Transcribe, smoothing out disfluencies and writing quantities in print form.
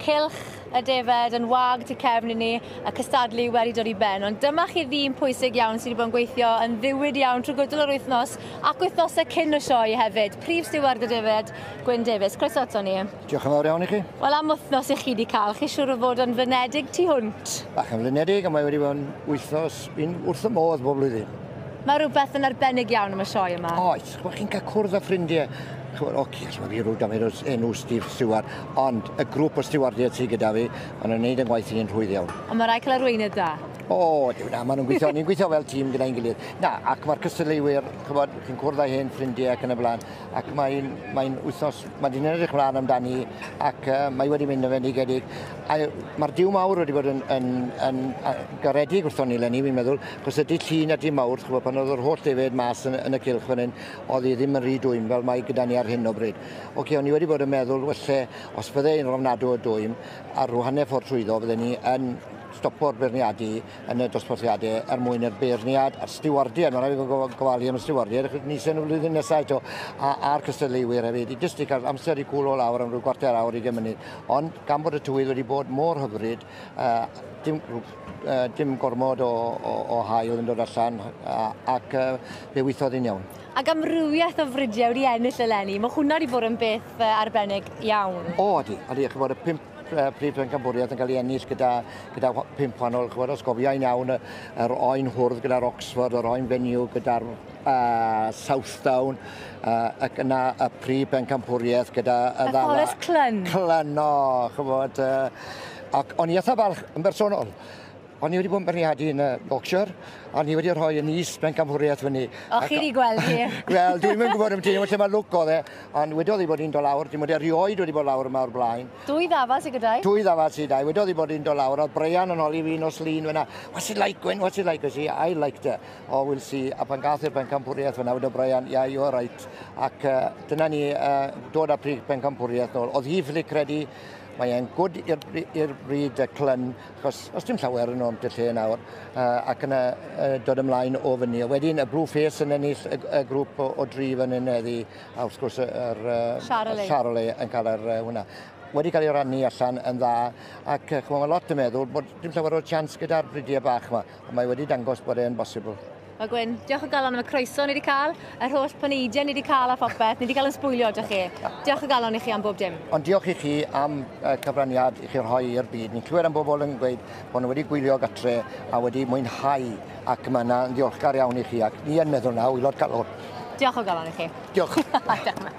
Cylch y defed yn wag tu cefn i ni, y cystadlu wedi dod i ben. Ond dyma chi ddyn pwysig iawn sydd wedi bod yn gweithio yn ddiwyd iawn trwy gydol yr wythnos ac wythnosau cyn y sioe hefyd. Prif stiward y defed, Gwyn Davies. Croeso ato ni. Diolch yn fawr iawn i chi. Wel, am wythnos i chi wedi cael, chi siŵr o fod yn flinedig tu hwnt. Bach yn flinedig, ond mae wedi bod yn wythnos, fi'n wrth y modd bob blwyddyn. Mae rhywbeth yn arbennig iawn am y sioe yma. Oes, ch'mo' chi'n cael cwrdd â ffrindiau. Ch'mod, oce, ch'mod, fi rhyw damed o enw Steve Stewart, ond y grŵp o stiwardiaid sydd gyda fi, maen nhw'n neud yn gwaith i'n rhwydd iawn. Ond mae rhaid cael arweinydd da. O, dyw na, maen nhw'n gweithio, ni'n gweithio fel tîm gyda'n gilydd. Na, ac mae'r cystadleuwyr, ch'mod, chi'n cwrdd â hen ffrindiau ac yn y blaen, ac mae'n mae wythnos, mae di'n edrych mlaen amdani, ac mae wedi mynd yn fendigedig. A mae'r Duw mawr wedi bod yn garedig wrthon ni 'leni, fi'n meddwl, achos y dydd Llun a dydd Mawrth, ch'mod, pan oedd yr holl defaid mas yn y cylch fan hyn, oedd hi ddim yn rhy dwym fel mae gyda ni ar hyn o bryd. Oce, o'n i wedi bod yn meddwl, falle, os bydde un ofnadw o dwym, ar rhyw hanner ffordd trwyddo, fydden ni yn stopo'r beirniadu yn y dosbarthiadau er mwyn i'r beirniad a'r stiwardiaid, mae'n rhaid i gofalu am y stiwardiaid, achos ni sy'n y flwyddyn nesaf eto, a'r cystadleuwyr hefyd, i jyst i cael amser i cwlo lawr am rhyw gwarter awr, 20 munud. Ond gan bod y tywydd wedi bod mor hyfryd, dim gormod o haul yn dod allan, ac fe weithiodd hi'n iawn. Ac amrywiaeth o fridiau wedi ennill eleni, mae hwnna wedi bod yn beth arbennig iawn. O, ydy, ydy, ch'mod, y pump prif bencampwriaeth yn cael ei ennill gyda pump wahanol, ch'mod, os gofiai'n iawn, yr oen hwrdd gyda'r Oxford, yr oen fenyw gyda'r Southdown, ac yna y prif bencampwriaeth gyda y ddafa. Forest Clun. Clun, o, ch'mod, ac o'n i eitha balch yn bersonol. O'n i wedi bod yn beirniadu yn y Yorkshire, a o'n i wedi rhoi yn is bencampwriaeth fyny. O, chi wedi gweld hi? Wel, dwi'n mynd gwybod am ti, lle mae lwc oedd e, ond wedodd hi bod hi'n dod lawr, dim wedi erioed wedi bod lawr yma o'r blaen. Dwy ddafad sydd gyda'i? Dwy ddafad sydd gyda'i. Wedodd hi bod hi'n dod lawr, oedd Brian yn holi fi nos Lun fyna, "What's it like, Gwyn, what's it like?" I said, "I liked it." "Oh, we'll see." A pan gath i'r bencampwriaeth fyna, wedodd Brian, "Yeah, you're right." Ac dyna ni dod â prif bencampwriaeth nôl. Oedd hi ffili credu, mae e'n good i'r bryd y Clun, achos os dim llawer yn o'n lle nawr, ac yna dod ymlaen o fyny. A wedyn y Blue Face yn ennill y grŵp o dri fan hyn heddi, a wrth gwrs yr Charolais. Charolais yn cael yr hwnna. Wedi cael ei rannu allan yn dda, ac ch'mo', mae lot yn meddwl bod dim llawer o chance gyda'r bridiau bach yma, ond mae wedi dangos bod e'n bosibl. Wel Gwyn, diolch o galon am y croeso ni wedi cael, yr holl paneidiau ni wedi cael a phopeth, ni wedi cael yn sbwylio, dych chi. Diolch o galon i chi am bob dim. Ond diolch i chi am cyfraniad i chi rhoi i'r byd. Ni'n clywed am bobl yn gweud bod nhw wedi gwylio gatre a wedi mwynhau ac mae yna yn ddiolchgar iawn i chi ac ni yn meddwl na waelod calon. Diolch o galon i chi. Diolch. Diolch.